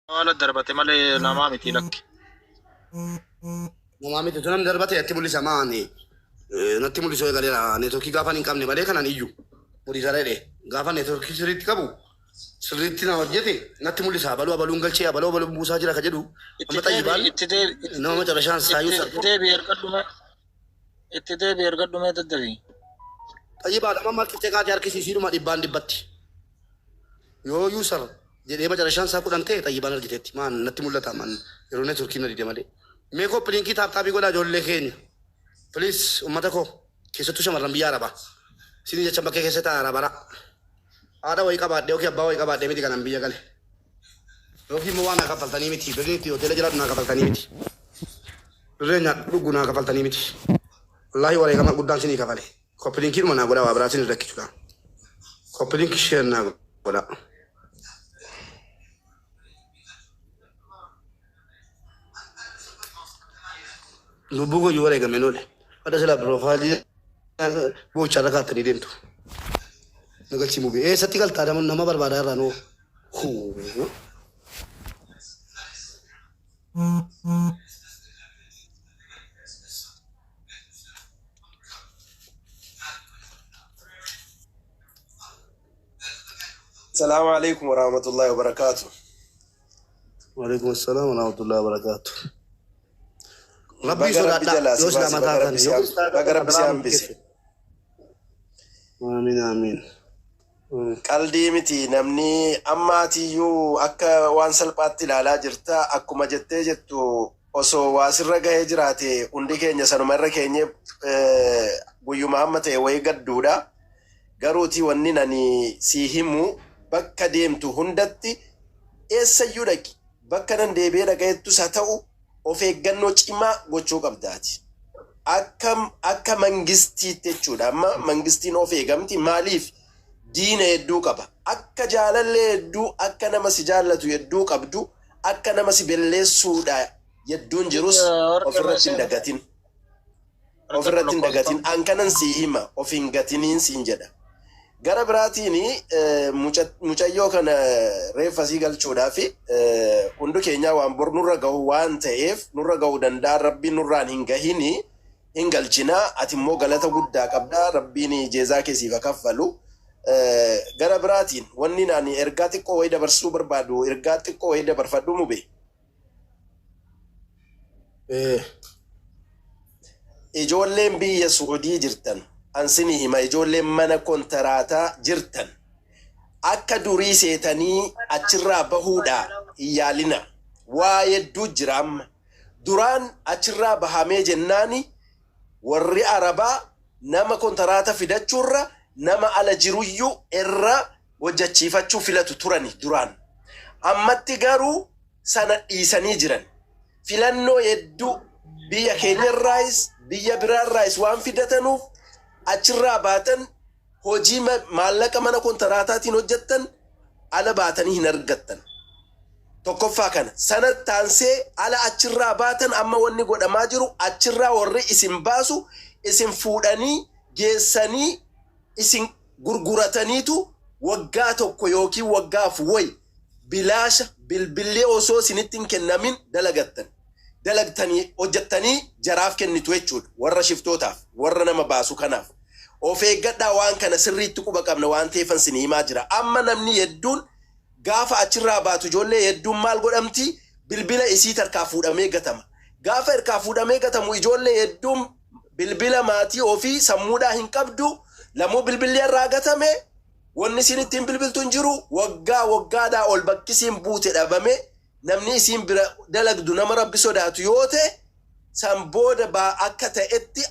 Haala darbate malee namaa miti lakki. Namaa miti tu namni darbate natti mul'isa maani natti mul'isuu eegaleera neetworkii gaafan hin qabne malee kanan iyyu mul'isa jedhe gaafa neetworkii sirriitti qabu sirriitti na hojjete natti mul'isa abaluu abaluun galchee abaluu abaluun buusaa jira ka jedhu Itti amma deebi xayyibaan itti deebi nama macarashaan saayyuu itti sarbu deebi ergadhu mee itti deebi ergadhu mee daddabi. xayyibaan amma marqitee kaatee harkisiisiidhuma dhibbaan dhibbatti. Yoo user jedhee macarashaan isaa 10 ta'e xayyibaan argiteetti. Maan natti mul'ata man yeroo networkiin na dide malee. Mee copy linkii tap tapii godhaa ijoollee keenya. Please ummata koo keessattuu shamarran biyya arabaa. Isinii jecha bakkee keessa taa'aa arabara. Haadha wayii qabaadhee yookiin abbaa wayii qabaadhee miti kanan biyya gale. Yookiin immoo waa naa kaffaltanii miti. Birriin itti hoteela jiraadhu naa kafaltanii miti. Birriin nyaadhu dhugu naa kafaltanii miti. Wallaahi wareegama guddaan sinii kafale. Copy link dhuma naa godhaa waa biraa sin hin rakkisu kaa. Copy link share naa godhaa. Lubbuu koo wareegame noole. Hadha silaa piroofaayilii boocha irra kaattanii deemtu. Na galchii mubee. Eessatti galtaa nama nama barbaadaa irraa noo. Huu. Salaamu alaikum warahmatullahi wabarakatuh. Waalaikum assalam warahmatullahi wabarakatuh. Rabbii Baga Rabbi sodaadhaa jalaa si yoo baase, islaama baga taatan Rabbi si yoo ham- kiristaana baga taatan Rabbi si adaraa hambise. keessa. Amiin amiin. Qaldii miti namni ammaatiyyuu akka waan salphaatti ilaalaa jirta. Akkuma jettee jettu osoo waa sirra gahee jiraate hundi keenya sanuma irra keenyee guyyuma hamma ta'e wayii gadduudha. Garuuti wanni ani sii himu bakka deemtu hundatti eessayyuu dhaqi bakka nan deebi'ee dhaqa'ettus haa ta'u of eeggannoo cimaa gochuu qabdaati. Akka akka mangistiitti jechuudha. Amma mangistiin of eegamti maaliif diina hedduu qaba. Akka jaalallee hedduu akka nama si jaallatu hedduu qabdu akka nama si belleessuudha yedduun jirus ofirratti hin dagatin. Ofirratti hin dagatin. An kanan sii hima of hin gatiniin siin jedha. Gara biraatiin mucayyoo kana reeffa sii galchuudhaaf hundi keenyaa waan bor nurra gahu waan ta'eef nurra gahuu danda'a rabbiin nurraan hin gahini hin galchina ati immoo galata guddaa qabda rabbiin jeezaa kee siif haa kaffalu. Gara biraatiin wanni ani ergaa xiqqoo wayii dabarsuu barbaadu ergaa xiqqoo wayii dabarfadhu mube. Ijoolleen biyya Su'udii jirtan an sinii hima ijoolleen mana kontaraataa jirtan akka durii seetanii achirraa bahuudhaa hin yaalina. Waa hedduu jira amma. Duraan achirraa bahamee jennaani warri Arabaa nama kontaraata fidachuurra nama ala jiruyyuu irra hojjachiifachuu filatu turani duraan. Ammatti garuu sana dhiisanii jiran. Filannoo hedduu biyya keenyarraayis biyya biraarraayis waan fidatanuuf achirraa baatan hojii maallaqa mana kontaraataatiin hojjettan ala baatanii hin argattan. Tokkoffaa kana. Sanatti aansee ala achirraa baatan amma wanni godhamaa jiru achirraa warri isin baasu isin fuudhanii geessanii isin gurgurataniitu waggaa tokko yookiin waggaaf wayi bilaasha bilbilli osoo isinitti hin kennamin dalagattan. Dalagtanii hojjettanii jaraaf kennitu jechuudha. Warra shiftootaaf, warra nama baasu kanaaf. Of eeggadhaa waan kana sirriitti quba qabna waan ta'eefan isin himaa jira. Amma namni hedduun gaafa achirraa baatu ijoollee hedduun maal godhamti? Bilbila isiit harkaa fuudhamee gatama. Gaafa harkaa fuudhamee gatamu ijoollee hedduun bilbila maatii ofii sammuudhaa hin qabdu. Lamuu bilbilli irraa gatame wanni isiin ittiin bilbiltu hin jiru. Waggaa waggaadhaa ol bakki isiin buute dhabame namni isiin bira dalagdu nama rabbi sodaatu yoo ta'e san booda baa akka ta'etti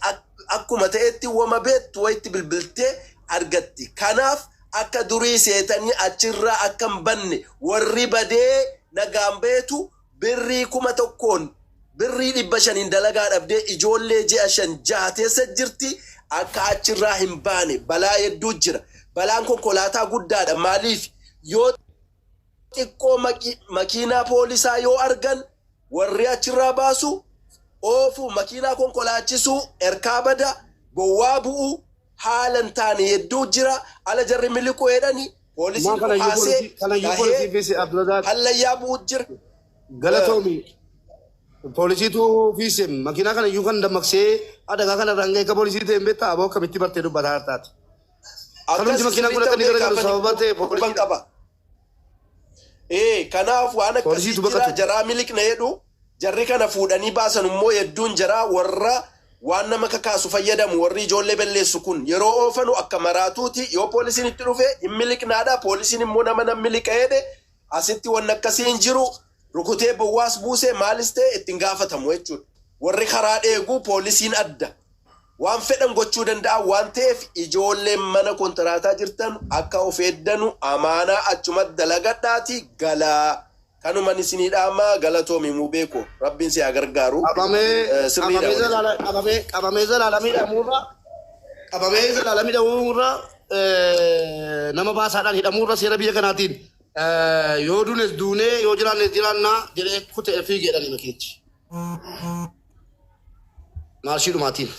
akkuma ta'etti wama beektu wayitti bilbiltee argatti. Kanaaf akka durii seetanii achirraa akka hin banne warri badee nagaan beetu birrii 1000n birrii 500n dalagaa dhabdee ijoollee ji'a 5 6 teessa jirti akka achirraa hin baane balaa hedduu jira. Balaan konkolaataa guddaadha maaliif yoo xiqqoo makiinaa poolisaa yoo argan warri achirraa baasu oofu makiinaa konkolaachisuu erkaa bada gowwaa bu'u haala hin taane hedduu jira ala jarri miliquu jedhani. Poolisiin Maa kanayyuu dhukaasee poolisii kanayyuu dhahee poolisii fiise Abdulrazaaq hallayyaa bu'u jira. galatoomi. Poolisiitu fiise makiinaa kanayyuu kan dammaqsee adagaa kana irraan ga'e akka poolisii ta'e hin beektaa aboo akkamitti bartee dubbataa hartaati. Kanumti Akkas makiinaan kun sirriitti akka inni garagalu beekaman sababa ta'e quban poolisiidha. qaba. Ee, kanaaf waan akkasii Poolisiitu jira baqatu. jaraa miliqna jedhu jarri kana fuudhanii baasan immoo hedduun jaraa warra waan nama kakaasu fayyadamu warri ijoollee balleessu kun yeroo oofanu akka maraatuuti yoo poolisiin itti dhufe hin miliqnaadha poolisiin immoo nama nan miliqa jedhe asitti wanni akkasii hin jiru rukutee bowwaas buuse maalis ta'e ittiin gaafatamu jechuudha. Warri karaa dheegu poolisiin adda. Waan fedhan gochuu danda'a waan ta'eef ijoolleen mana kontiraataa jirtan akka of eeddanu amaanaa achuma dalagadhaati galaa. Kanuman isinii dhaamaa galatoomi muu beeku rabbiin si haa gargaaru. Qabamee Sirriidha qabamee wani. zalaala qabamee qabamee zalaala miidhamuurra qabamee zalaala miidhamuurra nama baasaadhaan hidhamuurra seera biyya kanaatiin yoo duunes duunee yoo jiraannes jiraannaa jedhee kutee fiigeedhaan makiinichi. Maarshii dhumaatiin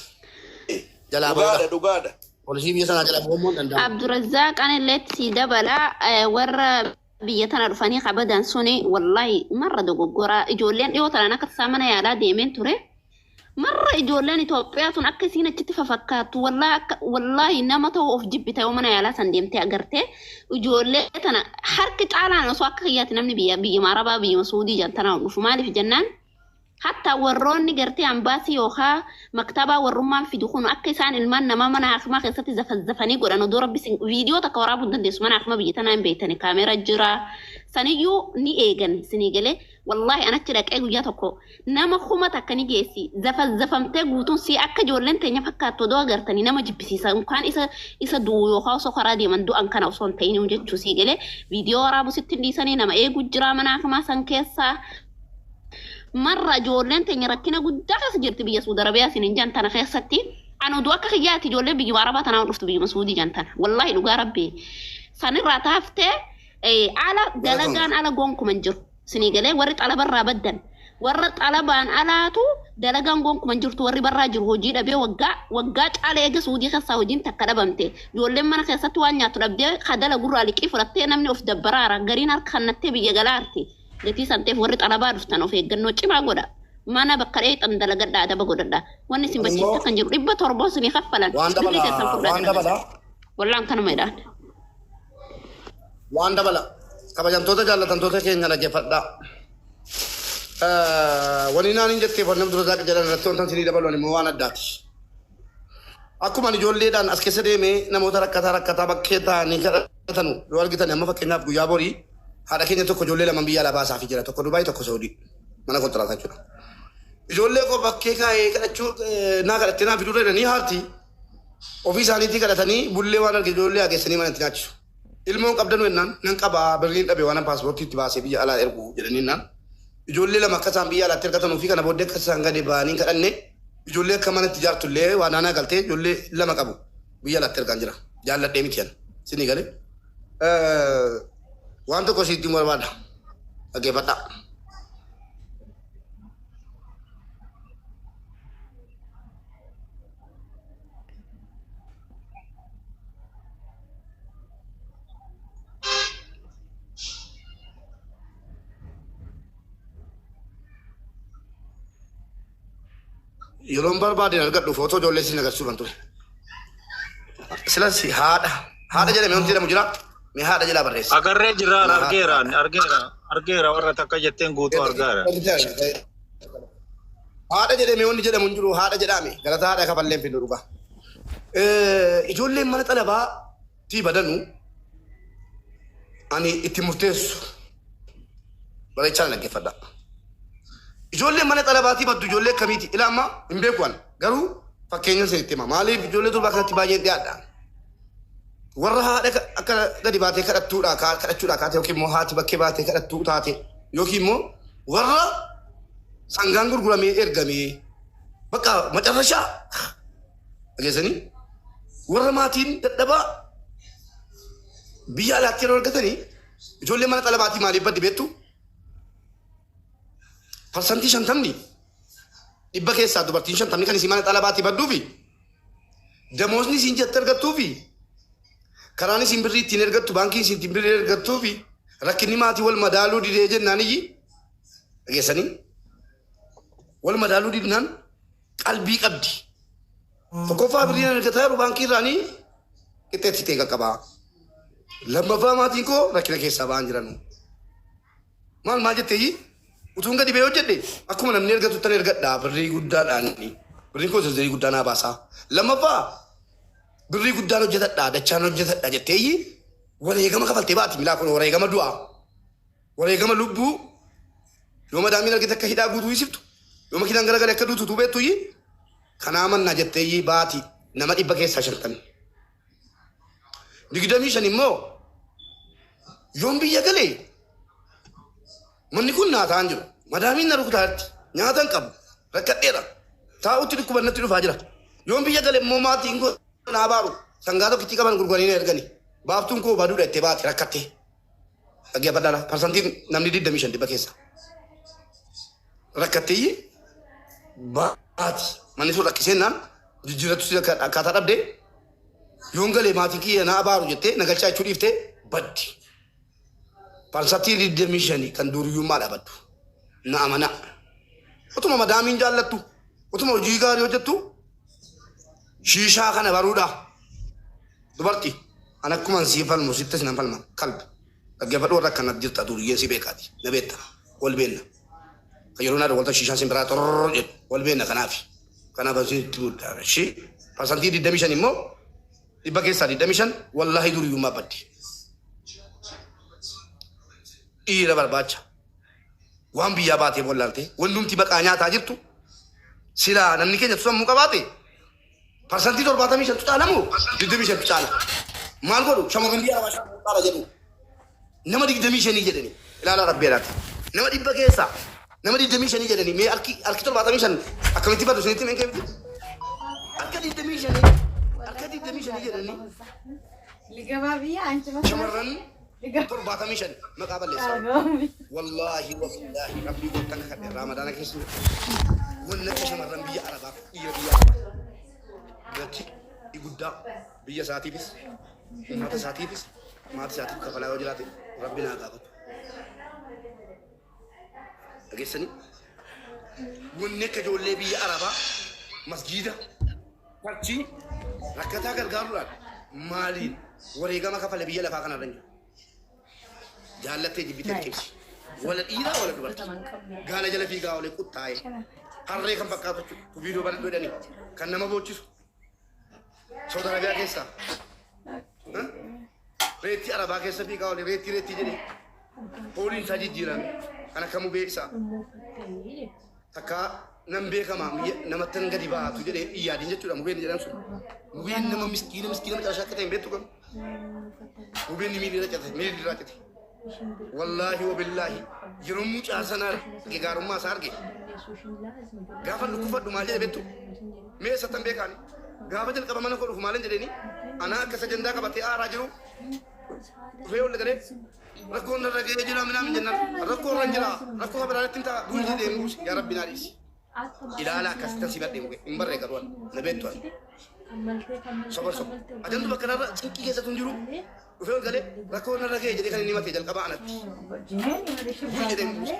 jalaa Dhugaadha booda dhugaadha. poolisii biyya sanaa jalaa boomuun hin danda'amu. Abdurrazaaq anilleetti si dabala warra biyya tana dhufanii kabadan suni wallahi marra dogoggoraa ijoolleen dhiyoo tanan akka tasaa mana yaalaa deemeen ture. Marra ijoolleen Itoophiyaa tun akka isiin achitti fafakkaattu wallahi akka wallahi nama ta'u of jibbita yoo mana yaalaa san deemtee agartee ijoollee tana harki caalaan osoo akka kiyyaatti namni biyya biyyuma Arabaa biyyuma Suudii jantanaa dhufu maaliif jennaan hatta warroonni gartee ambaasii yookaan maktabaa warrummaan fidu kun akka isaan ilmaan namaa mana hakimaa keessatti zafazafanii godhan odoo rabbi sin viidiyoo takka waraabuu hin dandeessu mana hakimaa biyya tanaa hin beektani kaameera jira saniyyuu ni eegan sinii galee wallaahi anachi dhaqee guyyaa tokko nama kuma takka ni geessi zafazafamtee guutuun si akka ijoolleen teenya fakkaattu odoo agartanii nama jibbisiisa yookaan isa isa du'u yookaan osoo karaa deeman du'an kana osoo hin ta'in jechuu sii galee viidiyoo waraabuu sitti hin dhiisanii nama eegu jira mana hakimaa san keessaa. Marra ijoolleen teenya rakkina guddaa keessa jirti biyya Suudi Arabiyaa isin hin tana keessatti. Ani oduu akka kiyyaatti ijoolleen biyyuma Arabaa tanaa dhuftu biyyuma Suudii jantana. Wallaahi dhugaa rabbi. Sanirraa taaftee ala dalagaan ala gonkuma hin jiru. Isinii galee warri xalabarraa baddan. Warra xalabaan alaatu dalagaan gonkuma hin jirtu warri barraa jiru hojii dhabee waggaa waggaa caala eega Suudii keessaa hojiin takka dhabamte. Ijoolleen mana keessatti waan nyaattu dhabdee kadala gurraa liqii fudhattee namni of dabbaraara gariin harka kannattee biyya galaarti. Gatii santeef warri xalabaa dhuftan of eeggannoo cimaa godha. Mana bakka dheexan dalagadhaa adaba godhadhaa. Wanni isin Immoo bachiista kan jiru 700 isinii kaffalan waan birrii dabala keessan fudhaa waan dalagadhaa. dabala Wallaan kanuma jedhaan. waan dabala kabajamtoota jaallatamtoota keenya dhaggeeffadhaa. Wani naan hin jetteef wanni Abdurrazaaq jedhan irratti wanta isinii dabaluun immoo waan addaati. Akkuma ani ijoolleedhaan as keessa deemee namoota rakkataa rakkataa bakkee ta'anii kadhatanu yoo argitan amma fakkeenyaaf guyyaa borii haadha keenya tokko ijoollee lama biyya alaa baasaafii jira tokko Dubaay tokko Saudii mana kontiraataa jechuudha. Ijoollee koo bakkee kaa'ee kadhachuu naa kadhattee naa fiduu jedhanii haarti ofii isaaniitii kadhatanii bullee waan arge ijoollee hageessanii mana itti nyaachisu. Ilmoon qabdanu jennaan nan qabaa birriin dhabe waan paaspoortii itti baasee biyya alaa ergu jedhanii naan ijoollee lama akka isaan biyya alaatti ergatanuu fi kana booddee akka isaan gadi ba'anii kadhanne ijoollee akka manatti ijaartullee waan naanaa galtee ijoollee lama qabu biyya alaatti ergaan jira jaalladhee miti yan sinii galee. Waan tokko sitti barbaada dhaggeeffadhaa. Yeroon barbaadeen argadhu footoo ijoollee siin agarsiisuu kan ture. Silas haadha haadha jedhame wanti jedhamu jira mee haadha jedhaa barreessa. Agarree jiraan Ana haadha. argeera argeera argeera warra takka jetteen guutuu argaara. Haadha jedhame wanti jedhamu hin jiru haadha jedhame galata haadha kafalleen finnu dhugaa. Ijoolleen mana xalabaa tii badanu ani itti murteessu bareechaan dhaggeeffadha. Ijoolleen mana xalabaatii baddu ijoollee akkamiiti? Ila amma hin beeku ani garuu fakkeenya isin itti hima. Maaliif ijoollee durbaa kanatti baay'een dhiyaadha. Warra haadha akka gadi baatee kadhattuudha kadhachuudha kaate yookiin immoo haati bakkee baatee kadhattuu taate yookiin immoo warra sangaan gurguramee ergamee bakka macarrashaa dhageessanii warra maatiin dadhabaa biyya alaatti yeroo argatanii ijoollee mana xalabaatii maaliif baddi beektu? 50% dhibba keessaa dubartiin 50 kan isin mana xalabaatii badduufi damoosni isin jette argattuufi Karaan isin birrii ittiin ergattu, baankiin isin ittiin birrii ergattuu fi rakkinni maatii wal madaaluu didee jennaan iyyi dhageessanii wal madaaluu didnaan qalbii qabdi. Tokkoffaa, birrii ergataa jiru baankii irraanii qixxeetti ta'e qaqqabaa. Lammaffaa, maatiin koo rakkina keessaa ba'an jiran. Maal maal jetteeyyi, utuun gadi ba'ee hojjedhe akkuma namni ergatu tan ergadhaa birrii guddaadhaan, birriin koo zirzirii guddaa naa baasaa. Lammaffaa, birrii guddaan hojjetadhaa, dachaan hojjetadha jetteeyyi wareegama kafaltee baati. Milaa kun wareegama du'aa, wareegama lubbuu, yoo madaamiin argite akka hidhaa guutuu hisiftu, yoo makiinaan garagale akka duutu utuu beektuyyi, kanaa mannaa jetteeyyi baati. Nama 50%. 25 immoo, yoon biyya galee manni kun naa ta'an jiru, madaamiin na rukutaatti, nyaata hin qabu, rakkadheera, taa'utti dhukkubannatti dhufaa jira, yoon biyya gale immoo maatiin koo naa baaru, sangaa tokkitti qaban gurguranii na ergani, baaftuun koo baduudha itti baate rakkatte. Dhaggeeffadhaadha. Parsantiin namni 25 dhibba keessa rakkatteeyyi baati. Manni sun rakkiseenaan jijjiirrattu si akkaataa dhabdee, yoon galee maatiin kiyya na abaaru jettee na galchaa jechuu dhiiftee baddi. Parsantii 25 kan duriyyummaa dhaabaddu. Na amanaa. Utuma madaamiin jaallattu, utuma hojii gaarii hojjettu, shiishaa kana baruudha. Dubarti, an akkuman sii falmu sittis nan falma. Kalb. Dhaggeeffadhu, warra akkanatti jirta, duriyyeen si beekaati. Na beekta. Wal beenna. Kan yeroo naa walta shiishaan sin biraa xorror jedhu wal beenna kanaafi. Kanaaf an sitti muddaa. Shi parsantii 25 immoo, 25% wallaahi duriyyummaa baddi. Dhiira barbaacha. Waan biyyaa baateef wallaalte, wannumti baqaa nyaataa jirtu silaa namni keenya sammuu qabaate, parsantii 75tu caala moo 25tu caala? Maal godhu, shamarran biyya arabaa shamarran caala jedhu. Nama 25 jedhanii ilaalaa, rabbeeraati. Nama dhibba keessaa nama 25 jedhanii, mee harki 75 akkamitti badu isinitti himeen keemti? Harka 25, harka 25 jedhanii shamarran 75 maqaa balleessaa. Wallaahi wallaahi, rabbii gooftaan kakadhe, Raamadaana keessa wanni akka shamarran biyya arabaa, dhiira biyya arabaa gatii guddaa biyya isaatiifis, uummata isaatiifis, maatii isaatiif kafalaa yoo jiraate, rabbi naa gaafatu. Dhageessanii, wanni akka ijoollee biyya arabaa masgiida, churchii, rakkataa gargaaruudhaan maaliin wareegama kafale biyya lafaa kanarra hin jiru. Jaallattee jibbitee liqimsi. Wala dhiiraa wala dubartii. Gaala jala fiigaa olee quttaa'ee. Harree kan fakkaatu jechuudha. Viidiyoo banadhu jedhanii kan nama boochisu. Saudi Arabiyaa keessaa. Reettii Arabaa keessa fiigaa olee, reettii reettii jedhee. Fooliin isaa jijjiirame. Kan akka mubee isaa. Takka nan beekama namatti nan gadi baatu jedhee hin yaadin jechuudha mubeen jedhan sun. Mubeen nama miskiina miskiina macarashaa akka ta'e hin beektu qabu. Mubeen ni miilli irra cite, miilli irraa cite. Wallaahi wabillaahi, yeroo mucaa sana arge, gaarummaa isaa arge, gaafa dhukkubfadhu maal jedhe beektu? Mee eessattan beekaani? Gaafa jalqaba mana koo dhufu maalin jedheeni? Anaa akka sajandaa qabatee aaraa jiru dhufee ol galee, rakkoon narra ga'ee jira minaamin jennaan, rakkoo irra hin jira, rakkoo kan biraatti hin ta'a buusi jedhee buusi, yaa rabbi naa dhiisi. Ilaala, akkasittan si badhee mugee hin barree, garuu na beektu, ani soba soba ajandu bakka narra cinqii keessatu hin jiru. Dhufee ol galee rakkoo narra ga'e jedhee kan inni himate jalqaba anatti. Buusi jedhee buuse.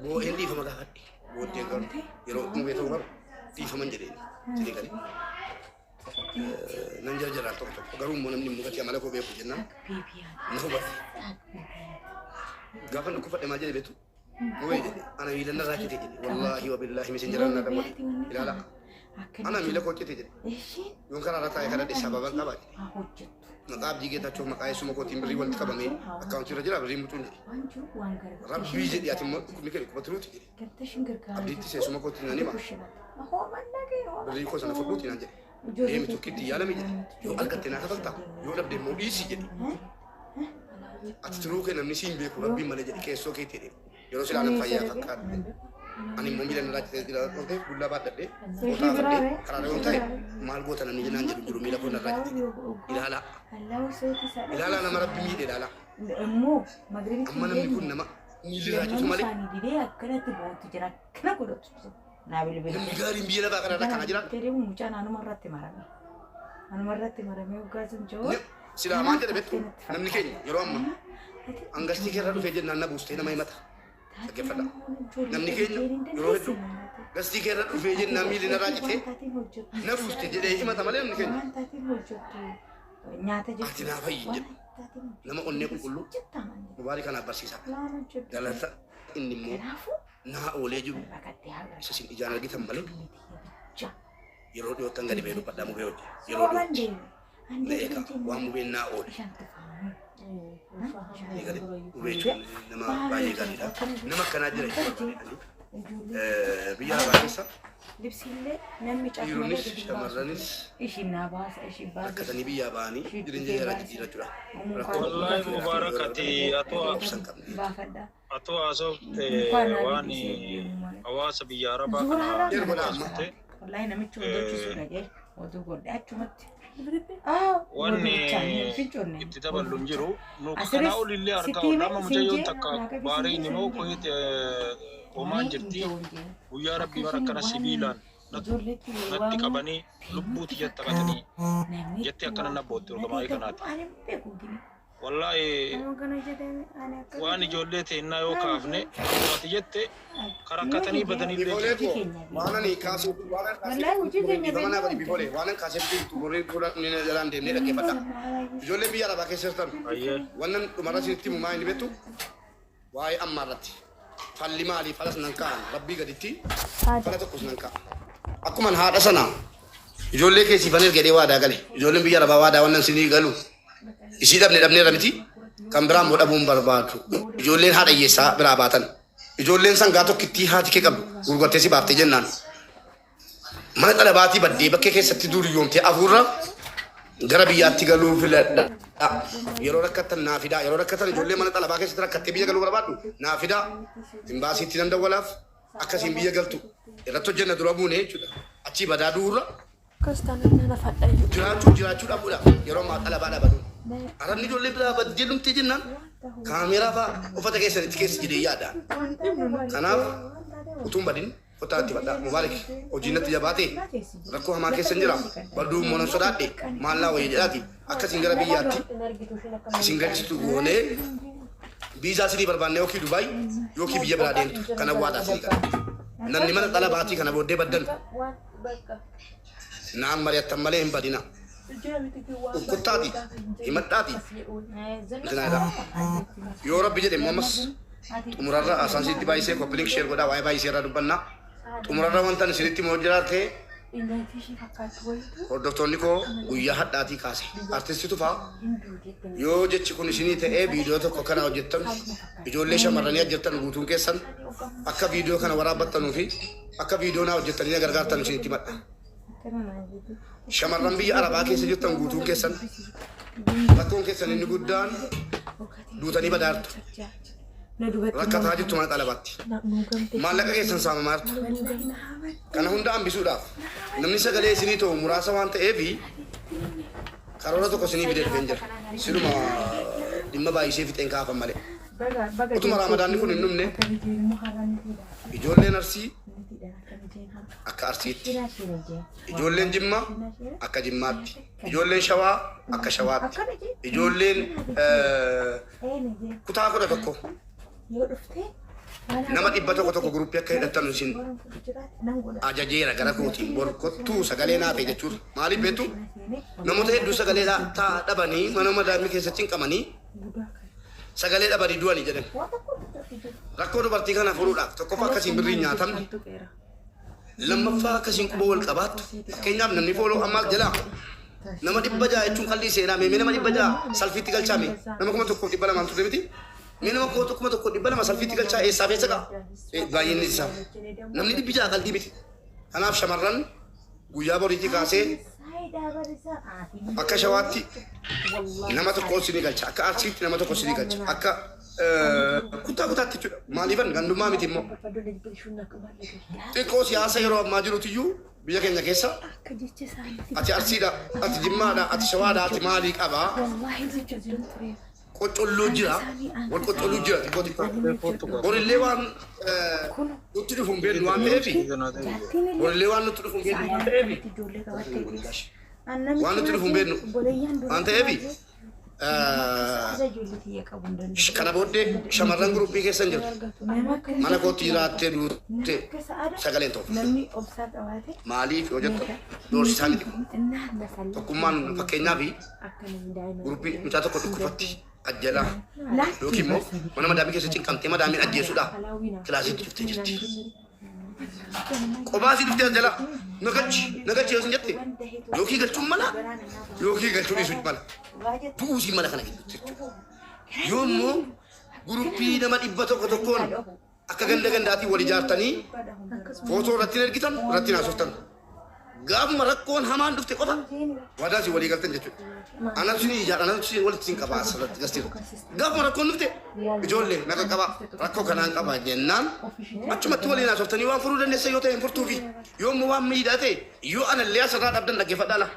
Boo'een dhiifama gaafadhe. Booddee garuu yeroo mubee ta'u garuu dhiifaman jedheen jedhee galee. Nan jira jiraan tokko tokko garuu immoo namni mugati amala koo beeku jennaan na hubate. Gaafa dhukkubfadhe maal jedhe beektu? Mubee jedhe, ana miila narraa cite jedhe. Wallaahi wabillaahi, misenjeraan na dawwale. Ilaala. Ana miila koo cite jedhe. Yoon karaa irra taa'ee kadhadhe sababan qaba jedhe. Maqaa Abdii Geetaachoo, maqaa eessuma kootiin birrii walitti qabamee akkaawuntii irra jira, birrii mutuun jedhe. Rabbii jedhi, ati immoo dhukkubni kee dhukkuba turuuti jedhe. Abdiitti eessuma kootiin nan hima. Birrii koo sana fudhuuti naan jedhe. Deemi, Turkiitti yaalami jedhe. Yoo argatte naa kafalta, yoo dhabde immoo dhiisi jedhe. Ati turuu kee namni siin beeku rabbiin malee jedhe, keessoo keetti jedhe. Yeroo silaa nan fayyaa fakkaadhe. Ani immoo miila narraa citee jira waan ta'eef, dullaa baadhadhee kootaa fadhee karaa yoon ta'e maal goota namni jennaan jedhu jiru, miila koo narraa cite. Ilaalaa. Ilaalaa, nama rabbi miidhe ilaalaa. Amma namni kun nama miilli irraa citu malee namni gaariin biyya lafaa kanarra kana jira. Anumarratti maramee hoggaa sun jiru. Silaa maal jedhe beektu namni keenya yeroo ammaa hangastii keerra dhufee jennaan na buustee nama himata. Dhaggeeffadha. Namni keenya yeroo hedduu gastii keerra dhufee jennaan miilli narraa citee na buuste jedhee himata malee namni keenya. Nyaata Ati naa fayyi hin jedhu. Nama onnee qulqulluu mubaarii kanaaf barsiisaa. Galata inni immoo naa oolee jiru isa isin ijaan argitan malee yeroo dhiyoottan gadi ba'ee dubbadhaa mubee hojii. Yeroo dhiyootti na eegaa waan mubeen naa oole. Eegale mubee jechuun nama baay'ee gaariidha. Nama akkanaa jira jechuudha. Biyya arabaa keessa Libsiillee namni dhiironnis shamarranis Ishiin naa baasa ishiin baasa. rakkatanii biyyaa ba'anii jireenya yaraa jijjiirrachuudha. Rakkoo Wallahi Mubarak ati atoo obsa hin qabne. Baafadha. atoo haasofte waan hawaasa biyya arabaa kana Yeroo godhaa amma. haasofte Wallahi namichi hojjechiisuu dhagee oduu godhe achumatti. Wanni itti daballu hin jiru. Nu kanaa olillee argaa oolla. Amma mucayyoon takka Baariin immoo Kuwait Omaan jirti. Guyyaa rabbii bara akkana sibiilaan natti qabanii lubbuu tiyya taphatanii jettee akkana na bootte urgamaa'ii kanaati. Wallaahi waan ijoollee teennaa yoo kaafne akkuma ati jette ka rakkatanii badanillee Bifolee jiru. koo waan ani kaasuu waan an kaasee Wallaahi hojii keenya dhiifama naa godhi bifolee waan an kaasee xumuree fuula inni jalaan deemnee dhaggeeffadha. Ijoolleen biyya arabaa keessa jirtan Ayyee. wannan dhumarra isinitti himu maa inni beektu waa'ee ammaa irratti falli maalii falas nan kaa'an rabbii gaditti fala tokkos nan kaa'a. Akkuman haadha sana ijoollee kee siifan erga jedhee waadaa gale ijoolleen biyya arabaa waadaa wannan isinii galu Isii dhabne dhabneerra miti kan biraa immoo dhabuu hin barbaadu. Ijoolleen haadha hiyyeessaa biraa baatan. Ijoolleen sangaa tokkittii haati kee qabdu gurgurtee si baaftee jennaan. Mana xalabaatii baddee bakkee keessatti duuriyyoomtee afuurra gara biyyaatti galuu filadha. Yeroo rakkattan naa fidaa. Yeroo rakkatan ijoollee mana xalabaa keessatti rakkattee biyya galuu barbaaddu naa fidaa. Imbaasiitti nan dawwalaaf akkasiin biyya galtu irratti hojjenna dura buune jechuudha. Achii badaa du'uurra Akkas taanaan nan hafadha iyyuu. Jiraachuu jiraachuu dhabuudha yeroo ammaa xalabaa dhabatu. Arabni ijoollee biraa baddee dhumtee jennaan kaameeraa fa'aa uffata keessanitti keessa jedhee yaada. Kanaaf utuu hin badin kottaa itti fadhaa. Mubaarik hojii natti jabaate rakkoo hamaa keessa hin jira. Baduu immoo nan sodaadhe maal naa wayya jedhaati akkasiin gara biyyaatti isin galchitu goonee viizaa isinii barbaanne yookiin Dubaay yookiin biyya biraa deemtu kana waadaa isinii gala. Namni mana xalabaatii kana booddee baddan Naan mari'attan malee hin badina. Kukkuttaati, himadhaati, intinaa jedhaa. Yoo Rabbi jedhe immoo ammas xumurarra haasaan isinitti baay'isee copy link share godhaa waa'ee baay'isee irraa dubbanna. Xumurarra wanta ani isinitti himu yoo jiraate hordoftoonni koo guyyaa hadhaatii kaase artisti Tufaa yoo jechi kun isinii ta'ee viidiyoo tokko kana hojjettan ijoollee shamarranii ajjettan guutuun keessan akka viidiyoo kana waraabbattanuu fi Akka viidiyoo naa hojjettanii na gargaartan isinitti himadha. Shamarran biyya Arabaa keessa jirtan guutuun keessan rakkoon keessan inni guddaan duutanii badaartu. Rakkataa jirtu mana xalabaatti. Maallaqa keessan saamamaa jirtu. Kana hunda hambisuudhaaf namni sagalee isinii ta'u muraasa waan ta'eef karoora tokko isinii fidee dhufeen jira. Siluma dhimma baay'isee fixeen kaafan malee. Utuma Raamadaanni kun hin dhumne ijoolleen Arsii akka Arsiitti, ijoolleen Jimmaa akka Jimmaatti, ijoolleen Shawaa akka Shawaatti, ijoolleen kutaa 11 nama 100 tokko guruppii akka hidhattan isin ajajeera gara kootiin bor kottuu sagalee naa ta'e jechuudha. Maaliif beektu namoota hedduu sagalee dhabanii mana madaamii keessatti cinqamanii sagalee dhabanii du'ani jedhan. Rakkoo dubartii kana furuudhaaf tokkoffaa akkasiin birrii hin nyaatamne, lammaffaa akkasiin quba wal qabaattu. Fakkeenyaaf namni fooloo ammaas jalaa nama 600 jechuun qallii seenaa mee nama 600 salfiitti galchaa mee nama 1200 turre miti. Mee nama 1200 salfiitti galchaa eessaa fi eessa ga'a? Baay'inni isaa namni 600 qaldii miti. Kanaaf shamarran Guyyaa boriitii kaasee akka Shawaatti nama tokko isinii galcha. Akka Arsiitti nama tokko isinii galcha. Akka kutaa kutaatti jechuudha. Maaliifan gandummaa miti immoo. Xiqqoo siyaasa yeroo ammaa jirutu iyyuu biyya keenya keessa ati Arsiidha, ati Jimmaadha, ati Shawaadha, ati maalii qabaa? Qoccolluu jira, wal qoccolluu jira xiqqoo xiqqoo. Borillee waan nutti dhufu hin beeknu waan ta'eef, borillee waan nutti dhufu hin beeknu waan ta'eef. Waan nutti dhufu hin beeknu. Waan ta'eef kana booddee shamarran guruppii keessa hin jirtu. Mana kootti jiraattee duutte sagaleen ta'u. Maaliif yoo jettan doorsisaa miti kun. Tokkummaan fakkeenyaaf guruppii mucaa tokko dhukkubfatti ajjalaa yookiin immoo mana madaamii keessa cinqamtee madaamiin ajjeesuudha kilaasiitti dhuftee jirti. Qophaa isii dhuftee as jala nagachi nagachi yoo isin jette yookiin galchuun mala yookiin galchuu dhiisuu mala. Du'uu isii mala kana gidduutti jechuudha. Yoo immoo guruppii nama 100 tokkoon akka ganda gandaatiin wal ijaartanii footoo irratti hin ergitan irratti hin haasoftan. Gaafuma rakkoon hamaan dhufte qofa waadaa isin walii galtan jechuudha. Anatu isin ijaara, anatu isin walitti isin qaba asirratti gastii irratti. Gaafuma rakkoon dhufte ijoollee na qaqqaba rakkoo kanaan qaba jennaan achumatti waliin haasoftanii waan furuu dandeessan yoo ta'e hin furtuufi. Yoo immoo waan miidhaa ta'e yoo anallee asirraa dhabdan dhaggeeffadhaa laa.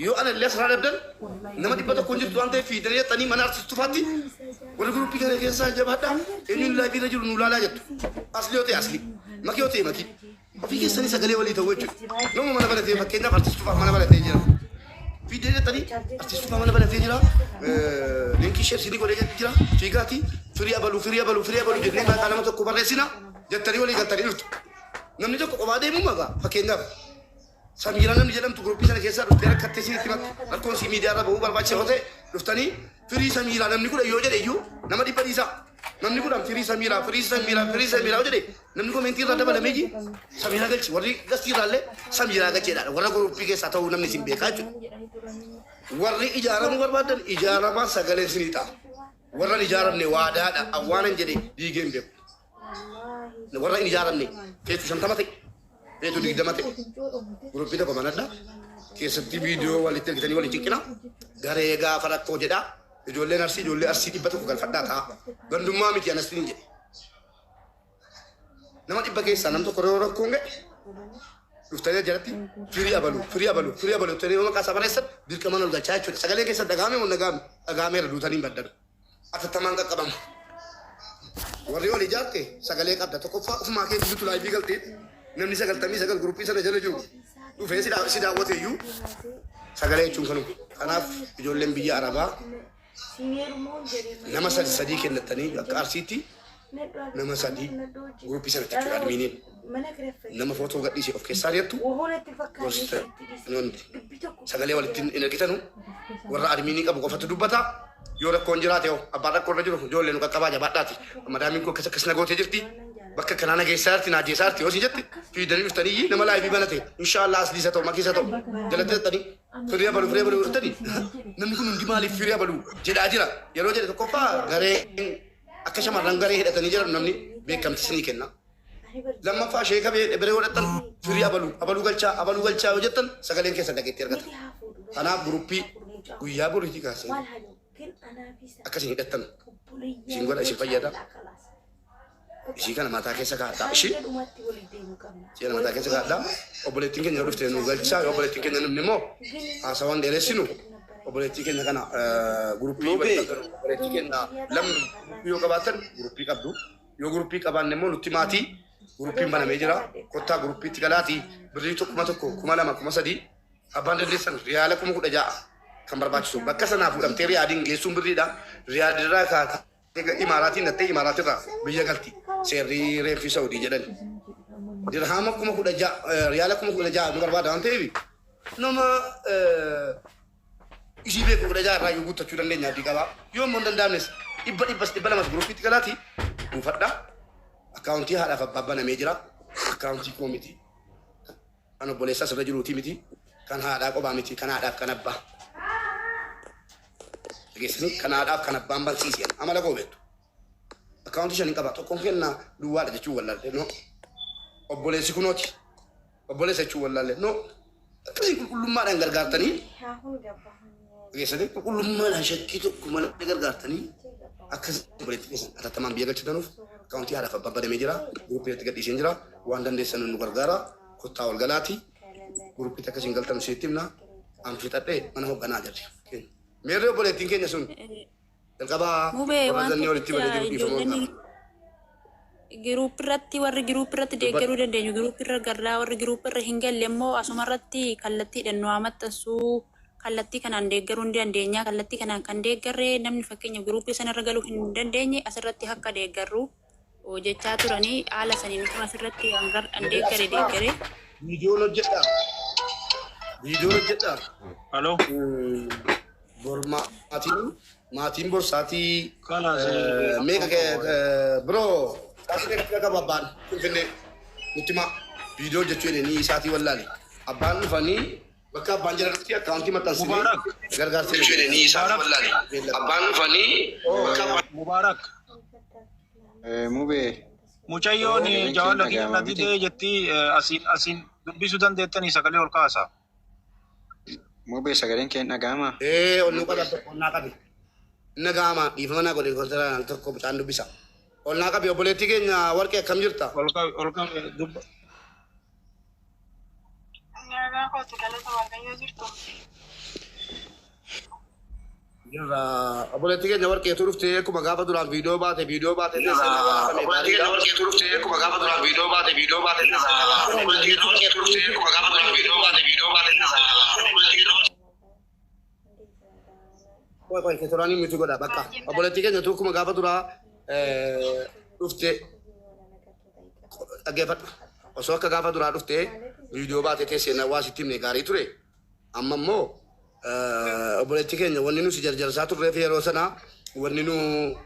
Yoo anallee asirraa dhabdan nama 100 hin jirtu waan ta'eef fiidanii dhaqxanii mana artisti tufaatti warri guruppii kana keessaa jabaadhaa eenyuun laayivii irra jiru nu laalaa jettu. Asli yoo ta'e asli, makii yoo ta'e makii. Ofii keessanii sagalee walii ta'uu jechuudha. Nama mana banatee fakkeenyaaf artist Tufaa mana banatee jira. Fiidee jettanii artist Tufaa mana banatee jira. Linkii sheer siinii godhee jira. Fiigaati firii abaluu firii abaluu firii abaluu jennee maqaa nama tokko barreessina jettanii walii galtanii dhuftu. Namni tokko kophaa deemuu maqaa fakkeenyaaf Samiiraa namni jedhamtu guruppii sana keessaa dhuftee rakkattee isinitti himatti. Rakkoon isii miidiyaa irra bahuu barbaachisa yoo ta'e dhuftanii firii Samiiraa namni 10 yoo jedhe iyyuu nama 100 dhiisaa. Namni 10 firii Samiiraa firii Samiiraa firii Samiiraa yoo jedhe namni komentii irraa dabalamee ji Samiiraa galchi warri gastii irraa illee Samiiraa galcheedha. Warra guruppii keessaa ta'uu namni isin beekaa jechuudha. Warri ijaaramuu barbaadan ijaaramaa sagaleen isinii ta'a. Warra hin ijaaramne waadaadha. Awwaanan jedhe diigee hin beeku. Warra hin ijaaramne feetu 50 ta'e feetu 20 ta'e guruppii tokko banadha. Keessatti viidiyoo walitti ergitanii waliin cinqina. Garee gaafa rakkoo jedha. Ijoolleen arsii ijoollee arsii 100 galfadhaa ta'a. Gandummaa miti anas hin jedhe. Nama 100 keessaa nam tokko yeroo rakkoon ga'e dhuftanii jalatti firii abalu firii abalu firii abalu jettanii yoo maqaa isaa barreessan dirqamaan ol galchaa jechuudha. Sagalee keessan dhaga'ame moo hin dhaga'amne? Dhaga'ameera duutanii hin baddanu. Atattamaan qaqqabama. Warri wal ijaarte sagalee qabda. Tokkoffaa ofumaa keetii bitu laayivii galtee namni 99 guruppii sana jala jiru dhufee si daawwate iyyuu sagalee jechuun kanuma. Kanaaf ijoolleen biyya Arabaa nama sadi sadii kennattanii akka Arsiitti nama sadii guruppii sanatti jechuudha admiiniin nama footoo gadhiise of keessaa ari'attu gorsitanii sagalee walitti hin ergitanu warra admiinii qabu qofatu dubbata. Yoo rakkoon jiraate hoo abbaan rakkoo irra jiru ijoollee nu qaqqabaa jabaadhaati. Madaamiin koo akkas akkas na gootee jirti. Bakka kanaa na geessaa jirti na ajjeesaa jirti yoo isin jette fiidanii dhuftanii nama laayivii banate inshaallah asliis haa ta'u makiis haa ta'u jalatti dhaxxanii firii abalu firii abalu jettanii namni kun hundi maaliif firii abalu jedhaa jira yeroo jedhe tokkoffaa garee akka shamarran garee hidhatanii jiran namni beekamti isinii kenna. Lammaffaa sheeka bira yoo dhaqxan firii abaluu abaluu galchaa abaluu galchaa yoo jettan sagaleen keessan dhageettii argata. Kanaaf guruppii guyyaa boriitii kaasee akka isin hidhattan isin godha isin fayyada. Ishii kana mataa keessa kaa'adhaa. Ishii ishii kana mataa keessa kaa'adhaa. Obboleettiin keenya yoo dhufte nu galchaa yoo obboleettiin keenya dhufne immoo haasawaan dheeressinu obboleettii keenya kana guruppii Mubee. walitti qabdan obboleettii keenya lamni guruppii yoo qabaattan guruppii qabdu. Yoo guruppii qabaanne immoo nutti maatii guruppiin banamee jira. Kottaa guruppiitti galaatii birrii 1000 2000 3000 abbaan dandeessan riyaala 16,000 kan barbaachisu. Bakka sanaa fuudhamtee riyaadiin geessuun birriidha. Riyaadiirraa kaatee imaaraatiin dhattee imaaraatirraa biyya galti. Seerri reenfii Saudii jedhan. Dirhaama 16,000 riyaala 16,000 nu barbaada waan ta'eef nama isii beeku 16 irraa iyyuu guuttachuu dandeenya abdii qaba. Yoo immoo hin danda'amnes dhibba dhibbas 200s guruuppiitti galaati buufadha. Akkaawuntii haadhaaf abbaa banamee jira. Akkaawuntii koo miti. Kan obboleessa asirra jiruutii miti. Kan haadhaa qophaa miti. Kan haadhaaf kan abbaa. Dhageessanii kan haadhaaf kan abbaan bansiise amala koo beektu. Akkaawuntii shan hin qaba. Tokkoon kenna duwwaadha jechuun wallaalle. No. Obboleessi kunooti. Obboleessa jechuun wallaalle. No. Akkasii qulqullummaadhaan gargaartanii dhageessanii qulqullummaadhaan shakkii tokko malee gargaartanii akkas obboleettii keessan atattamaan biyya galchitanuuf akkaawuntii haadhaaf abbaan banamee jira. Guruppii irratti gadhiiseen jira. Waan dandeessan nu gargaara. Kottaa ol galaati. Guruppiitti akkasiin galtanu sitti himna. An fixadhee mana hoogganaa jirri. Meerree obboleettiin keenya sun jalqaba Mubee warra waan zannee walitti tokkicha badee jiru dhiifama ijoolleen gaafadha. giruup irratti warri giruup irratti Dubbadhu. deeggaruu dandeenyu giruup irra gallaa warri giruup irra hin galle immoo asuma irratti kallattiidhaan nu haa maxxansuu. Kallattii kanaan deeggaruu ni dandeenya. Kallattii kanaan kan deeggarre namni fakkeenya guruupii sanarra galuu hin dandeenye asirratti akka deeggarru jechaa turanii haala saniin kun asirratti an deeggare deeggare. Viidiyoon hojjedhaa. Viidiyoon hojjedhaa. Halo. Bor maatiin borsaatii Kalas. Meeqa biroo sa'aatii meeqa qaba abbaan Finfinnee nutti himaa viidiyoo hojjechuu jedhanii isaatii wallaale. Abbaan dhufanii bakka abbaan jiranitti akkaawuntii maxxansinee Mubaarak. gargaarsa jedhanii isaatii wallaale. Abbaan dhufanii bakka abbaan Mubaarak. Mubee. Mucayyoon Sagaleen jawaan keenya lakkii dhaga'ama natti miti. ta'e jetti asiin dubbisuu dandeettanii sagalee ol kaasa. Mubee, sagaleen keenya dhaga'ama. Ee, ol nu qaba, ol naa qabi. Inni gaama dhiifama naa godhe kontiraan tokko mucaan dubbisa. Ol naa qabi. Obboleettii keenya Warqee, akkam jirta? Ol qabi, ol qabi dubba. Nagaa kooti, galata Waaqayyoo, jirtu. Jirra. Obboleettii keenya Warqeetu dhuftee akkuma gaafa duraan viidiyoo baate. Obboleettii keenya Warqeetu dhuftee akkuma gaafa duraan viidiyoo baate viidiyoo baate. Obboleettii keenya Warqeetu dhuftee akkuma gaafa duraan viidiyoo baate viidiyoo baate. Qoy, qoy, keetoraanii miti godha bakka. Obboleettii keenya tu akkuma gaafa duraa dhuftee dhaggeeffadhu. Osoo akka gaafa duraa dhuftee viidiyoo baate teessee na waa sitti himne gaarii ture. Amma immoo obboleettii keenya, wanni nu si jarjarsaa turreef yeroo sana wanni nu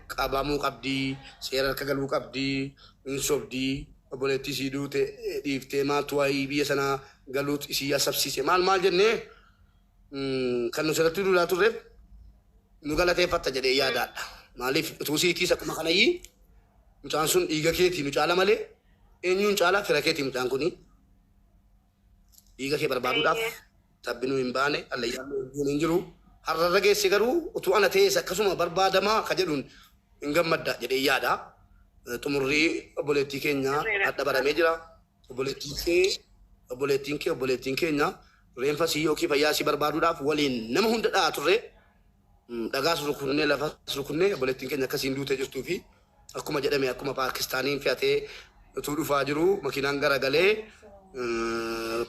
qabamuu qabdii, seera harka galuu qabdii, hin sobdii, obboleettii sii duute dhiiftee maaltu waayii biyya sana galuut isii asabsiise, maal maal jennee kan nu sirratti duulaa turreef nu galateeffatta jedhee yaadaadha. Maaliif utuu siitiis akkuma kanayyii mucaan sun dhiiga keetii nu caala malee eenyuun caala? Fira keetii mucaan kuni dhiiga kee barbaaduudhaaf tabbi nu hin baane, allayyaan nu erguun hin jiru. Har'arra geesse garuu utuu ana ta'es akkasuma barbaadamaa ka jedhuun hin gammadda jedhee yaada. Xumurrii obboleettii keenya hadha baramee jira. Obboleettiin kee, obboleettiin kee, obboleettiin keenya reenfa sii yookiin fayyaa sii barbaaduudhaaf waliin nama hunda dha'a turre. Dhagaas rukunnee, lafas rukunnee, obboleettiin keenya akkasiin duutee jirtuu fi akkuma jedhame akkuma Paakistaaniin fe'atee utuu dhufaa jiru makiinaan garagalee,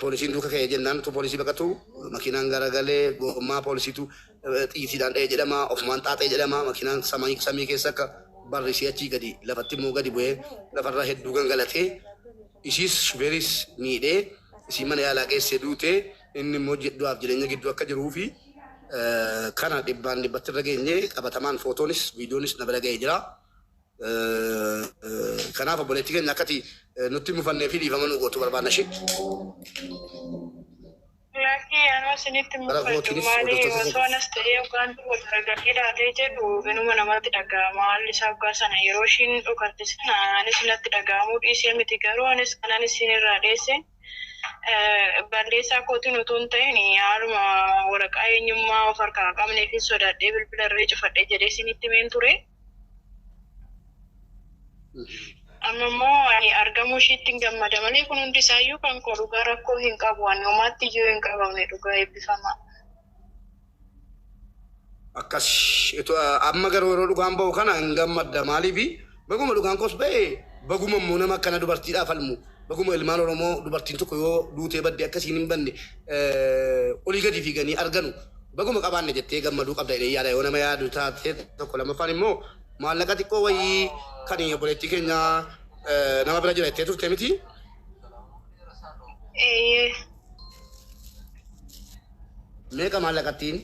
poolisiin duuka ka'ee jennaan utuu poolisii baqatu makiinaan garagalee, gommaa poolisiitu xiyyiitiidhaan dha'ee jedhama, ofumaan xaaxee jedhama, makiinaan samii keessa akka barrisee achii gadi lafatti immoo gadi bu'ee lafarra hedduu gangalatee isiis shufeeris miidhee isii mana yaalaa geessee duutee, inni immoo du'aaf jireenya gidduu akka jiruu fi kana dhibbaan dhibbatti irra geenye, qabatamaan footoonis viidiyoonis na bira ga'ee jira. Kanaaf obboleettii keenya akkati nutti mufannee fi dhiifama nu gootu barbaanna ishee. Lakkii, anoo isinitti Gara mufadhu kootiinis maali hordoftoota osoo anas ta'ee yookaan gargarri ilaalee jedhu inuma namatti dhaga'ama. Haalli isaa waggaa sana yeroo ishiin dhokatte sana anis natti dhaga'amuu dhiisee miti, garuu anis kanan isin irraa dheesse balleessaa kootiin utuu hin ta'in haaluma waraqaa eenyummaa of harkaa qabnee fi sodaadhee bilbila irree cufadhee jedhee isinitti himeen ture. Amma immoo ani argamuu ishiitti hin gammada malee kun hundi isaayyuu kan koo dhugaa rakkoo hin qabu. Ani homaatti iyyuu hin qabamne, dhugaa, eebbifamaa. Akkas amma garuu yeroo dhugaan ba'u kana hin gammadda. Maaliifi baguma dhugaan koos ba'e, baguma immoo nama akkana dubartiidhaaf falmu, baguma ilmaan Oromoo dubartiin tokko yoo duutee badde akkasiin hin banne olii gadi fiiganii arganu baguma qabaanne jettee gammaduu qabda jedhee yaada yoo nama yaadu taate tokko. Lammaffaan immoo maallaqa xiqqoo wayii kan obboleettii keenya nama bira jira jettee turte miti. Eeyyee. Meeqa maallaqattiin?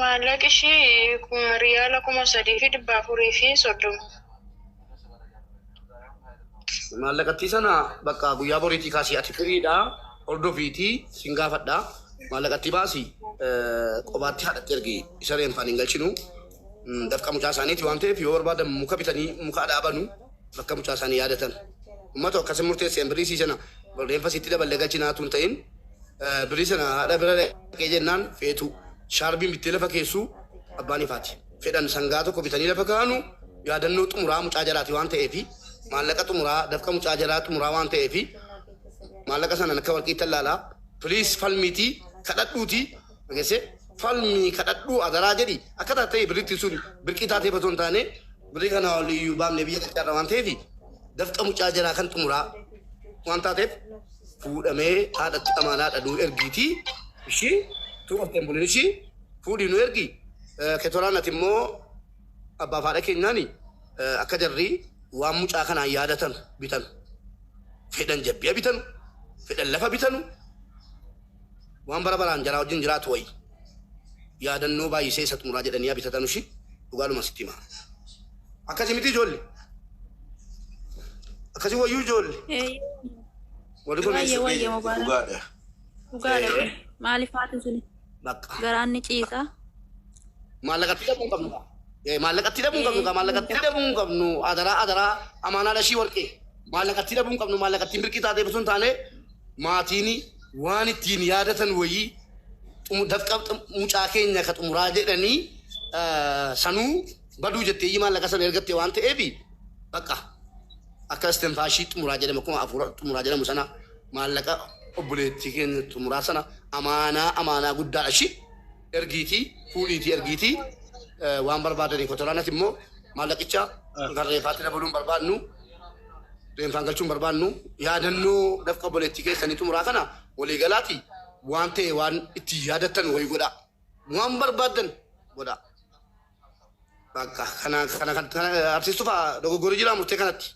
Maallaqi ishii riyaala 3,430. Maallaqattii sana bakka guyyaa boriitii kaasii ati firiidha hordofiitii sin gaafadha. Maallaqattii baasii qobaatti haadhatti ergi, isa reenfaan hin galchinu. Dafqa mucaa isaaniiti waan ta'eef yoo barbaadan muka bitanii muka dhaabanu bakka mucaa isaanii yaadatan. Uummata akkasin murteesseen birrii sii sana reenfa sitti daballee galchinaatu hin ta'in, birrii sana haadha bira dhaqee jennaan feetu shaarbiin bittee lafa keessuu abbaan ifaati. Fedhan sangaa tokko bitanii lafa kaa'anu, yaadannoo xumuraa mucaa jalaati waan ta'eefi, maallaqa xumuraa dafqa mucaa jalaa xumuraa waan ta'eefi maallaqa sana akka warqiitti allaalaa. Please, falmiitii kadhadhuutii dhageessee, falmii kadhadhuu adaraa jedhi. Akka taatee birritti sun birqii taatee osoo hin taane birrii kana ol iyyuu baafnee biyya galchaarra waan ta'eefi dafqa mucaa jalaa kan xumuraa waan taateef fuudhamee haadhatti amaanaa dhadhuu ergiitii. Ishii tuu qofteen bulin ishii fuudhii nu ergi. Ketolaan ati immoo abbaa fi haadha keenyaani akka jarri waan mucaa kanaan yaadatan bitan. Fedhan jabbiya bitanu, fedhan lafa bitanu, waan bara baraan jaraa wajjin jiraatu wayi. Yaadannoo baay'isee isa xumuraa jedhanii haa bitatanu ishii dhugaadhuma sitti hima. Akkasi miti ijoolle? Akkasi wayyuu ijoolle? Warri kun Wayya wayya mubaarak. Dhugaadha. Dhugaadha kun. Maaliif haati suni Bakka. garaan ni ciisa. Maallaqatti dhabuu hin qabnu kaa. Maallaqatti dhabuu hin qabnu kaa. Maallaqatti dhabuu hin qabnu. Adaraa adaraa amaanaa lashii warqee. Maallaqatti dhabuu hin qabnu. Maallaqattiin birqii taatee osoo hin taane maatiin waan ittiin yaadatan wayii dafqa mucaa keenya ka xumuraa jedhanii sanuu baduu jetteeyyii maallaqa sana ergatte waan ta'eef bakka akka istinfaashii xumuraa jedhama akkuma hafuura xumuraa jedhamu sana maallaqa obboleettii keenya xumuraa sana amaanaa amaanaa guddaadha ishii ergiitii fuudhiitii ergiitii waan barbaadanii kotoraanati immoo maallaqicha kan reefaatti dabaluun barbaadnu reenfaan galchuun barbaadnu yaadannoo dafqa obboleettii keessanii xumuraa kana waliigalaati waan ta'e waan ittiin yaadattan wayii godhaa waan barbaaddan godhaa. Bakka kana kana kana artiist Tufaa dogoggorri jira murtee kanatti.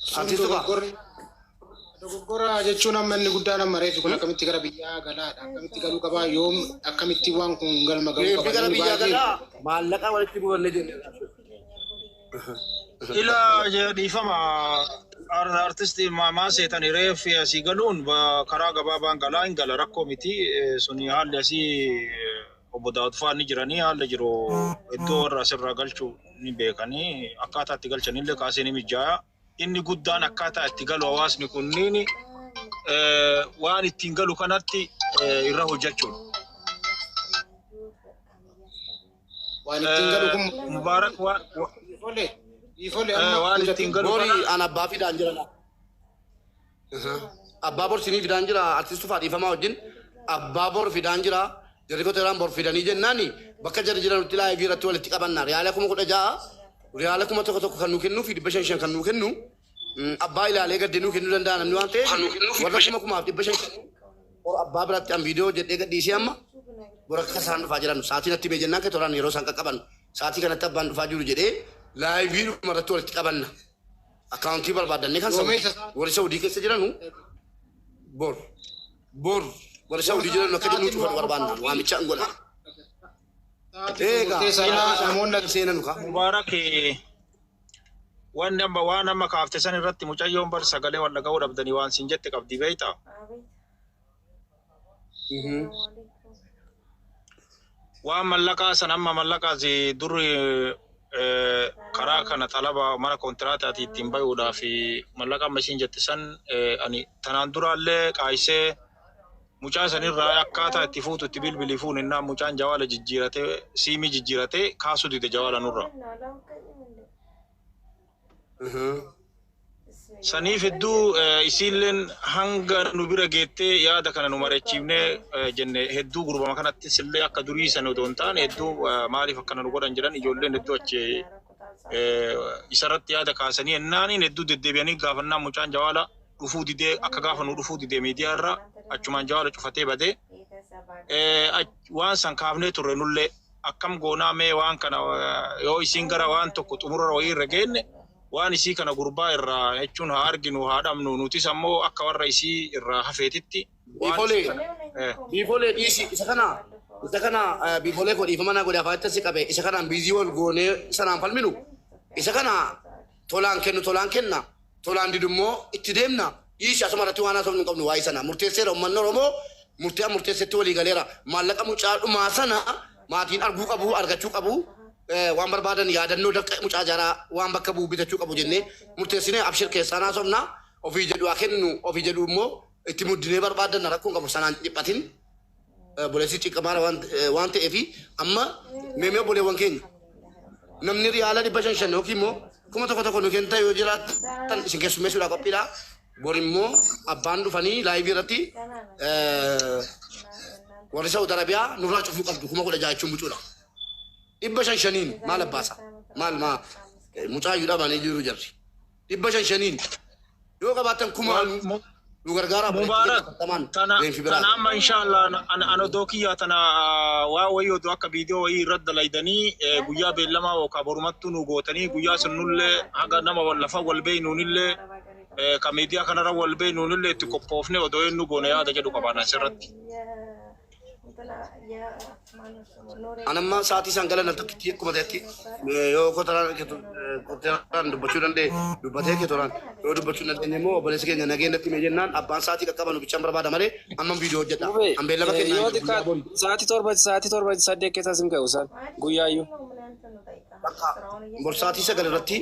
Sun Artiist Tufaa. dogoggorri dogoggora jechuun amma inni guddaan amma reeffi kun akkamitti gara biyyaa galaadha akkamitti galuu qabaa yoom akkamitti waan kun galma ga'uu Reeffi qaba gara namni biyyaa baay'een galaa maallaqa walitti buufanne jenne. Ila dhiifama artisti maa seetani reeffi asii galuun karaa gabaabaan galaa hin gala rakkoo miti. Suni haalli asii obbo Daawud fa'aa ni jiranii haalli jiru iddoo warra asirraa galchu ni beekanii akkaataa itti galchanillee kaasee ni mijaaya. Inni guddaan akkaataa itti galu hawaasni kunniin waan ittiin galu kanatti irra hojjechuudha. Waan ittiin galu kun Mubaarak waan dhiifole dhiifole amma waan ittiin galu Boori kana an abbaa fidaan jira. Abbaa bor sinii fidaan jira artiist Tufaa dhiifamaa wajjin abbaa bor fidaan jira. Jarri koteeraan bor fidanii jennaani bakka jarri jiranutti laayivii irratti walitti qabanna. Riyaala 16,000 riyaala 1000 kan nuu kennuu fi 500 kan nuu kennu abbaa ilaalee gadde nuu kennuu danda'a namni waan ta'eef warra 5,500 bor abbaa biratti an viidiyoo hojjedhee gadhiisee amma bor akka isaan dhufaa jiran sa'aatii natti himee jennaan ketoraan yeroo isaan qaqqaban sa'aatii kanatti abbaan dhufaa jiru jedhee laayivii dhuma irratti walitti qabanna. Akkaawuntii barbaadannee kan Saudii Yoomeessa isaa warri Saudii keessa jiranu bor bor warri bor Saudii jiran akka jennu sa'aatiin cufan waa barbaanna qophaa'uu fi waamicha hin godha. sa'aatiin kun Eegaa murteessaadha namoonni seenanu kaa. Mubaarak waan amma waan amma kaafte san irratti mucayyoon bar sagalee wal dhaga'uu dhabdanii waan siin jette qabdi beektaa? Waan mallaqaa san amma mallaqaa si dur karaa kana xalaba mana kontiraataati ittiin bayuudhaaf mallaqa amma isiin jette san ani tanaan duraallee qaayisee mucaa sanirraa akkaataa itti fuutu itti bilbilii fuun innaan mucaan jawaala jijjiiratee siimii jijjiiratee kaasuu dide jawaala nurra. Saniif hedduu isiilleen hanga nu bira geettee yaada kana nu mari'achiifnee jenne hedduu gurbama kanattis illee akka durii sana otoo hin taane hedduu maaliif akkana nu godhan jedhan ijoolleen hedduu achi isarratti yaada kaasanii ennaaniin hedduu deddeebi'anii gaafannaan mucaan jawaala dhufuu didee akka gaafa nu dhufuu didee miidiyaa irra achumaan jawaala cufatee badee waan san kaafnee turre nullee akkam goonaa mee waan kana yoo isiin gara waan tokko xumura wayii irra geenne waan isii kana gurbaa irraa jechuun haa arginu haa dhabnu nutis ammoo akka warra isii irraa hafeetitti waan Biifolee isii kana biifolee dhiisi isa kana isa kana biifolee koo dhiifama naa godhe afaanitti si qabe isa kanaan biizii wal goonee sanaan falminu isa kana tolaan kennu tolaan kenna tolaan didu immoo itti deemna dhiisi asuma irratti waan haasofnu hin qabnu waa'ee sana murteesseera uummanni Oromoo murtee murteessetti walii galeera maallaqa mucaa dhumaa sana maatiin arguu qabu argachuu qabu waan barbaadan yaadannoo dafqa mucaa jaraa waan bakka bu'u bitachuu qabu jennee murteessinee abshir keessaan haasofna ofii jedhu haa kennu ofii jedhu immoo itti muddinee barbaadanna rakkoon qabu sanaan dhiphatin obboleessi ciqqamaara waan ta'eefi amma meemee obboleewwan keenya namni riyaala 500 yookiin immoo 1000 nu kennitan yoo jiraattan isin keessummeessuudhaaf qophiidha. Bor immoo abbaan dhufanii laayivii irratti warri Saudi Arabiyaa nurraa cufuu qabdu 16,000 jechuun bucuudha. 500n maal abbaasa? Maal maa mucaayyuu dhabanii jiru jarri. 500n yoo qabaattan kumaanuu Nu gargaara obboleettii keenya Mubaarak hatattamaan tana reenfi tana biraa. amma inshallah an odoo kiyya tana waa wayii odoo akka viidiyoo wayii irratti dalaydanii guyyaa beellamaa yookaan borumattuu nu gootanii guyyaa sunnullee haga nama wal lafa wal beeynuunillee ka miidiyaa kanarra wal beeynuunillee itti qophoofne odoo eenyu goone yaada jedhu qabaan asirratti. An amma sa'aatii isaan galan al tokkitti akkuma ta'etti yoo kotoraan dubbachuu danda'e dubbatee kotoraan yoo dubbachuu hin dandeenye immoo obboleessi keenya nageenyatti hime jennaan abbaan sa'aatii qaqqabanu bichaan barbaada malee amma viidiyoo hojjedha. Mubee An beellama kennaa yoo hin jiru guyyaa xiqqaate boru. sa'aatii 7 8 keessa sin ga'u isaan guyyaayyuu. Bakka bor sa'aatii 9 irratti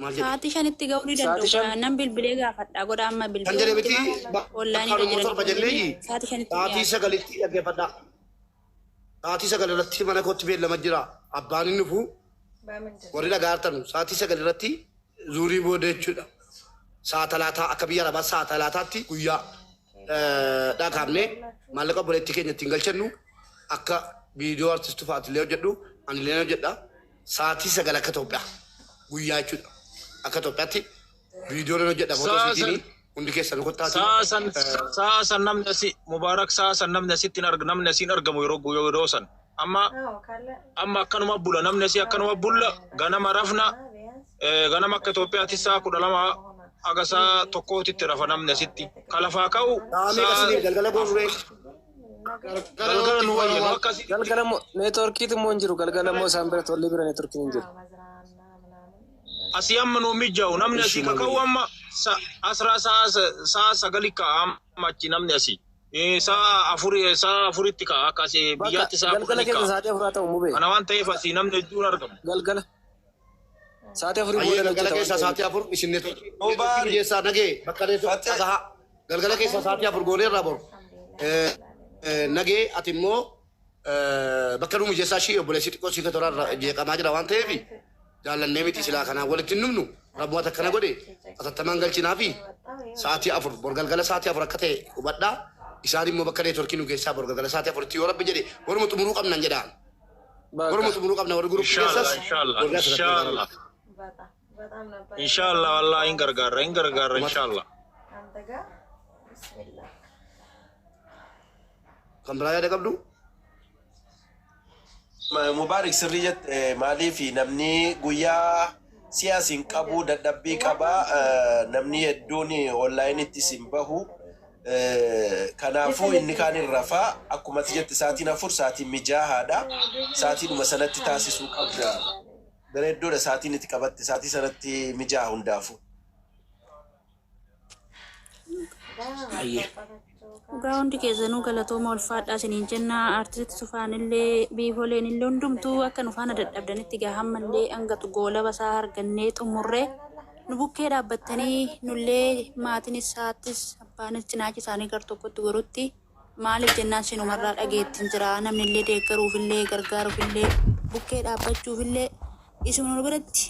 maal jedhe? Sa'aatii 5tti ga'uu ni Sa'aatii danda'u. 5 Nan bilbilee gaafadha. Godha amma Kan bilbilee jedhe miti hima. Onlaayinii bakka irra Oromoo jiran 7 jenneeyi sa'aatii 5tti sa'aatii dhiyaatu. 9tti dhaggeeffadha. Sa'aatii 9 irratti mana kootti beellama jira. Abbaan inni dhufu warri dhagaa hartanu sa'aatii 9 irratti zuurii booda jechuudha. Sa'a talaataa akka biyya arabaa sa'a talaataatti guyyaa dhakaafne maallaqa obboleettii keenya ittiin galchannu akka viidiyoo artistuu fa'aatillee hojjedhu anillee hojjedha. Sa'aatii 9 akka Itoophiyaa guyyaa jechuudha. Akka Itoophiyaatti viidiyoo nan hojjedha footoo Sa'a san isiitiin hundi keessan kottaati. Sa'a san namni asi Mubaarak sa'a san namni asitti hin arg namni asiin argamu yeroo guyyaa yeroo san amma akkanuma bula namni asii akkanuma bulla ganama rafna ganama akka Itoophiyaatti sa'a 12 haga sa'a 1tti rafa namni asitti kalafaa ka'u Sa'a meeqa sa'a isiniif galgala goonuree? Galgala nu wayya nu akkasii Galgala immoo neetworkiitu immoo hin jiru. Galgala immoo isaan bira tolli bira neetworkiin hin jiru. Asii amma nu mijaa'u namni asii kaka'u amma asraa sa'a 9 ka'a amma achi namni asii sa'a 4tti ka'a akka asii Bakka biyyaatti sa'a galgala 10 keessa ka'a. sa'aatii 4 haa ta'u mubee. Kana waan ta'eef asii namni hedduun argamu. Galgala. Sa'aatii 4 Ayyee booda galgala hojjeta keessaa waan ta'eef. sa'aatii 4 isin neetworkii Mubaarik. mijeessaa nagee bakka Fatee. dhagahaa galgala keessaa sa'aatii 4 goonee irraa boru. Nagee ati immoo bakka nu mijeessaa ishii obboleessi xiqqoo sii toraa jeeqamaa jira waan ta'eef jaallannee miti silaa kanaan walitti hin dhumnu rabbumat akkana godhe atattamaan galchinaa fi sa'aatii 4 bor galgala sa'aatii 4 akka ta'e hubadhaa isaan immoo bakka neetworkii nu keessaa bor galgala sa'aatii 4tti yoo rabbi jedhe waruma xumuruu qabnan jedhaan. Waruma Bakka. xumuruu qabna warri guruppii Inshallah keessas inshallah warri asirratti inshallah inshallah wallahi hin gargaarra hin gargaarra inshallah. Kan biraa yaada qabdu? Mubaarik sirrii jette maaliif namni guyyaa siyaasiin qabu dadhabbii qaba namni hedduun onlaayinitti sin bahu. Kanaafuu inni kaan hin rafaa akkuma ati jette sa'aatiin 4 sa'aatiin mijaahaadha sa'aatiidhuma sanatti taasisuu qabda bareeddoodha sa'aatiin itti qabatte sa'aatii sanatti mijaaha hundaafu. Ayyee. Dhugaa hundi keessanuu galatooma ulfaadhaa isiniin jenna. Artisti Tufaanillee biifoleen illee hundumtuu akka nu faana dadhabdanitti gaa hammallee hanga goolaba isaa argannee xumurree nu bukkee dhaabbattanii nullee maatiin isaattis abbaanis cinaachi isaanii gar tokkotti gorutti maaliif jennaan sinumarraa dhageettiin jira namni illee deeggaruufillee gargaaruufillee bukkee dhaabbachuufillee isuma nu biratti.